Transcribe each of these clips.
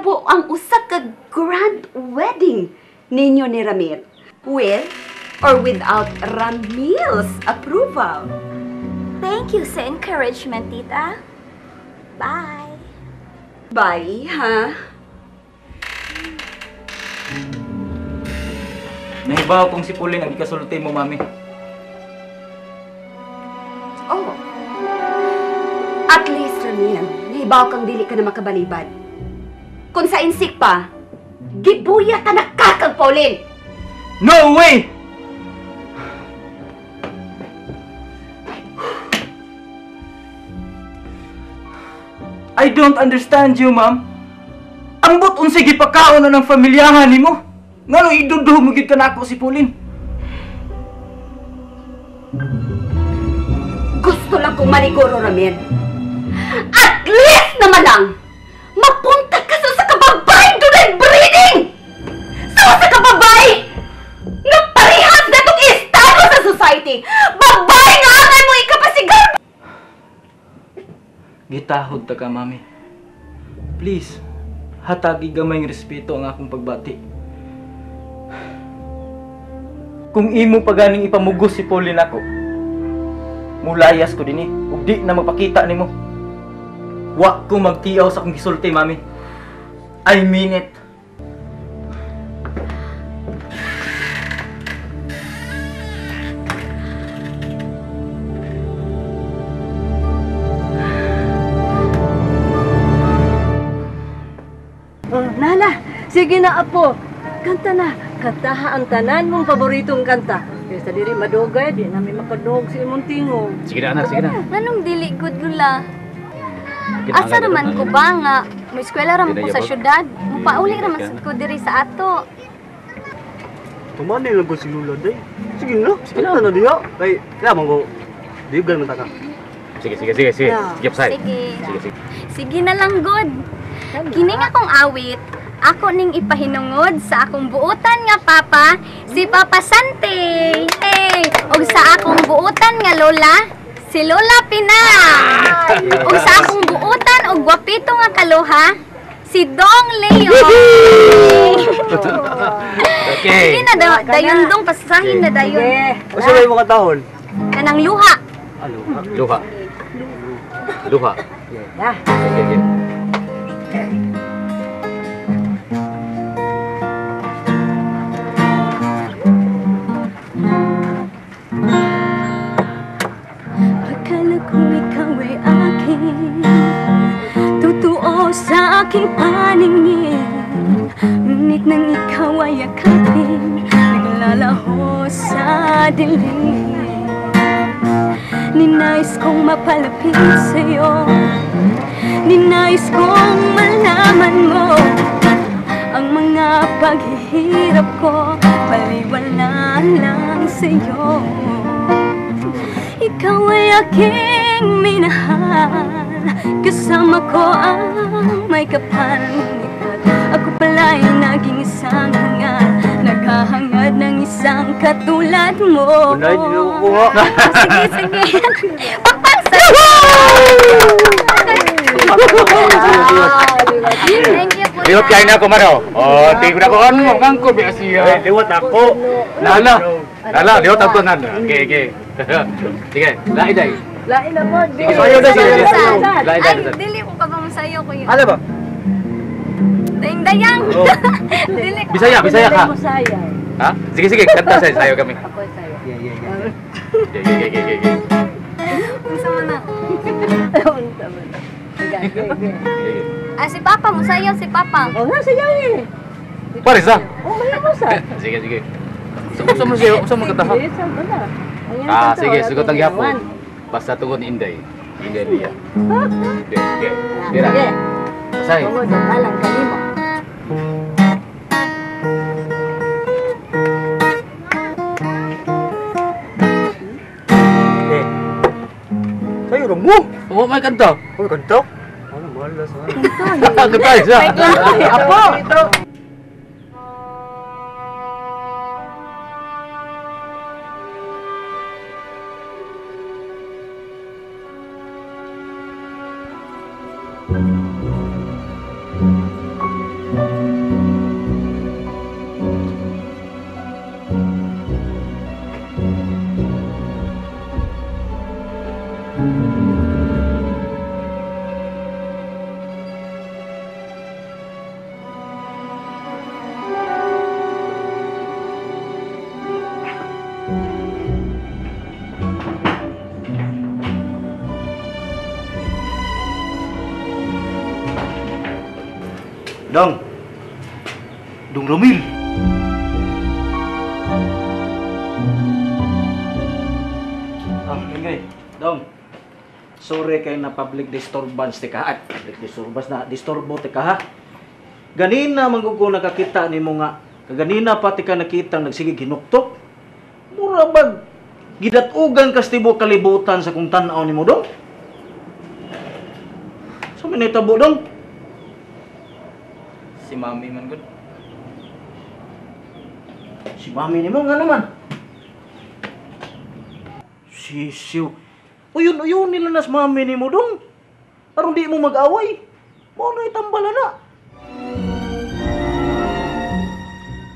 mahitabo ang usa ka grand wedding ninyo ni Ramil. With or without Ramil's approval. Thank you sa encouragement, tita. Bye. Bye, ha? Nahibaw kong si Pauline ang ikasulti mo, mami. Oh. At least, Ramil, nahibaw kang dili ka na makabalibad. Kung sa insik pa, gibuya ta na kakag Pauline! No way! I don't understand you, ma'am. Ambot unsay gipakaon na ng familiyahan nimo. Ngano iduduho mo gyud ka nako si Pauline? Gusto lang kong maniguro, Ramil. At least naman lang, mapunta ka sa kababay dunay breeding! Sa kababay! Nga parehas na itong estado sa society! Babay nga angay mo ikapasigar! Gitahod ta ka, mami. Please, hatagi gamay ng respeto ang akong pagbati. Kung imo pa ganing ipamugos si Pauline ako, mulayas ko dinhi, ug di na magpakita nimo. Wa ko magtiaw sa akong gisulti, mami. I mean it. Oh, Nala, sige na apo. Kanta na. Kantaha ang tanan mong paboritong kanta. Kaysa diri madugay, di namin makadog sa imong tingog. Sige na anak, sige na. Nganong dili good, Lula? Asa naman ko ba nga may eskwela ra man ko sa syudad? Mupauli ra man sad ko diri sa ato. Tumanay lang ko si Lula day. Sige na, sige na diha. Kay kaya man ko diyugan man ta ka. Sige, sige, sige, sige. Sige, pasay. Sige. Sige, sige. Sige na lang good. Kini nga akong awit, ako ning ipahinungod sa akong buutan nga papa, si Papa Sante. Hey! Og sa akong buutan nga lola, si Lola Pina. Og sa akong buutan og gwapito nga kaloha, si Dong Leo. Okay. Sige na dayon dong, pasahin na dayon. Usa may mga tahon? Kanang luha. Luha. Luha. Luha. Okay, okay. Akala ko ikaw ay akin, totoo sa aking paningin. Ngunit nang ikaw ay yakapin, naglalaho sa dilim. Ninais kong mapalapit sa'yo, ninais kong malaman mo ang mga paghihirap ko, baliwala lang sa'yo. Ikaw ay aking minahal, kasama ko ang may kapal. Ngunit ako pala'y naging isang hangal, naghahangad ng isang katulad mo. Unay, di na kukuha. Sige, sige. Pakpak sa... Thank you po. Liwat kayo na ako, Mano. Oh, tingin ko na ako. Ano, ang ko, biya siya. Liwat ako. Nala. Nala, liwat ako na. Okay, okay. Sige, lain day. Lain na po. Sayo day, sayo. Lain day. Ay, dili ko ka ba masayo ko yun? Ano ba? Dayang-dayang. Dili ko. Bisaya, Bisaya ka. Ha? Sige, sige, kanta sayo, sayo kami. Ako sayo. Yeah, yeah, yeah. Okay, okay, okay, okay. Unsa man na? Unsa man na. Sige, sige. Ah, si Papa, musayaw si Papa. Oh, nga sayaw eh. Paris ah. Oh, may mo sa. Sige, sige. Usa mo siya, usa mo kataha. Ah, sige, sugot ang gyapon. Basta tungod ni Inday. Inday niya. Okay, okay. Dira. Pasay. Tungod alang kanimo. Eh. Sayo ra mo. Oo, may kanta. Oy, kanta. Ano malas ha. Kanta isa. Apo. Dong. Dong Romil. Ah, Minggoy. Dong. Sorry kay na public disturbance tika. Ay, public disturbance na disturbo tika ha. Ganina man gud ko nakakita nimo nga kaganina pa tika nakita nagsige ginuktok. Mura bag gidatugan kas tibuok kalibutan sa kung tan-aw nimo dong. So may nahitabo dong? Si mami man gud. Si mami nimo nga naman. Sisiw. Uyon-uyon nila nas mami nimo dong. Aron di mo mag-away. Mao na itambala na.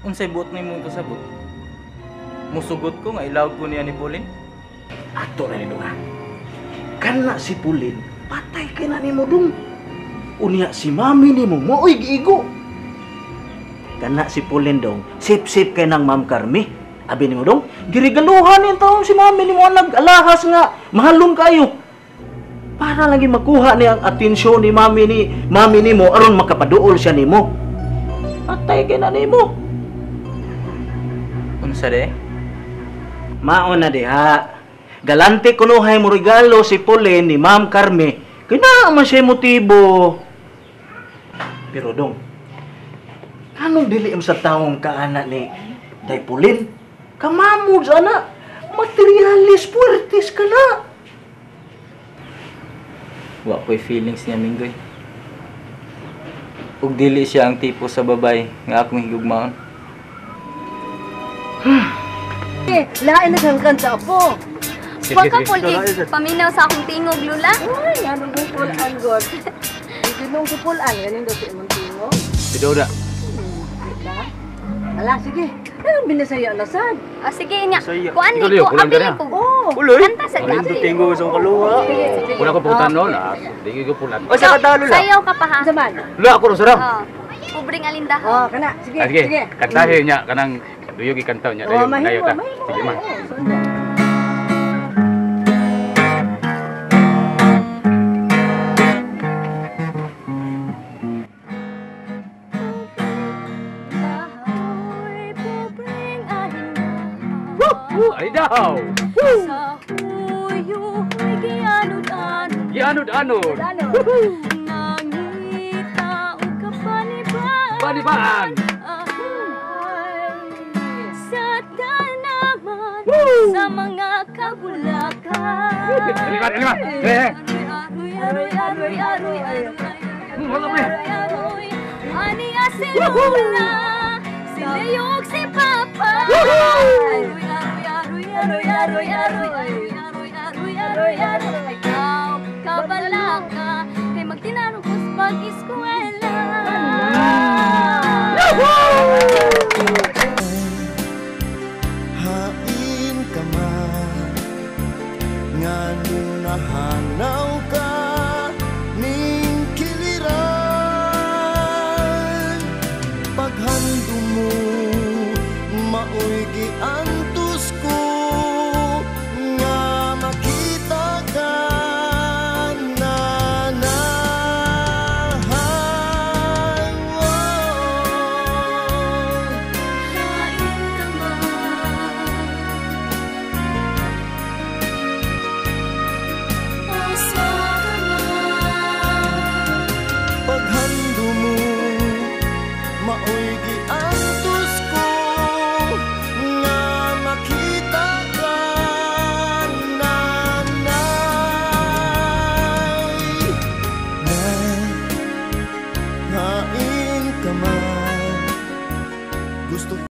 Unsay buot nimo pasabot? Musugot ko nga ilawag ko niya ni Pauline. Ato na nito ha. Kana si Pauline, patay kay na nimo dong. Unya si mami nimo maoy giigo. Kana si Pauline dong, sip-sip kay nang Ma'am Carmi. Abi nimo dong, girigaluhan ni taon si mami nimo ang nag-alahas nga mahalong kayo. Para lagi makuha niya ang atensyon ni mami nimo aron makapaduol siya nimo. Patay kay na nimo. Unsa de? Mao na diha. Galante kunuhay mo regalo si Pauline ni Ma'am Carmi. Kaya man siya motibo. Pero dong, anong dili mo sa taong kaana ni Day Pauline? Kamamod ana, materialis puertes ka na. Wa ko'y feelings niya, Minggoy. Ug dili siya ang tipo sa babay nga akong higugmaon. Lain na siyang kanta po. Wa ka pulig, paminaw sa akong tingog, Lula. Uy, anong kong pulaan, God. Sinong ko pulaan, ganin daw sa imong tingog. Si Dora. Ala, sige. Anong binasaya na sad? O sige nya. Bisaya. Kuan Ikaw, ni Leo, ko, kulang abi ka na. ni ko. Oh. Uloy. Kanta sa Ay, gabi. tingo sa kaluha. Sige, sige. Wala ko pagkutan noon. Di ko pulan. O sa kadalo lang. Sayaw ka pa ha. Unsa man? Lula ako ro sarap. Oh. Pobreng alindahan. Oh, kana. Sige, Ah, sige. sige. Kantahin niya kanang duyog ikantaw niya. Oh, Dayon, mahimo, dayon ta. mahimo. Sige man. Oo, sundan. Ay daw. Sa huyo-huy gianod-anod. Gianod-anod. Ano? Nangita og kapanibaan. Panibaan. Sa tanaman sa mga kabulakan. Aliman, aliman. Eh. Aroy, aroy, aroy, aroy, aroy, Wala mo yan. aroy, aroy. Aniya si Lola, si Leo ug si Papa. Aroy, aroy, aroy, aroy, aroy, aroy, aroy, aroy, aroy, aroy. Ikaw, kabalaka, kay magtinarong kus pag-eskwela. Hain ka man, nganong nahanaw ka ning kiliran. Paghandom mo, maoy giantos ko nga makita ka nanahan. Hain ka man. Asa ka man. Paghando mo, maoy giantos ko nga makita ka nanay. Nay, hain ka man, gusto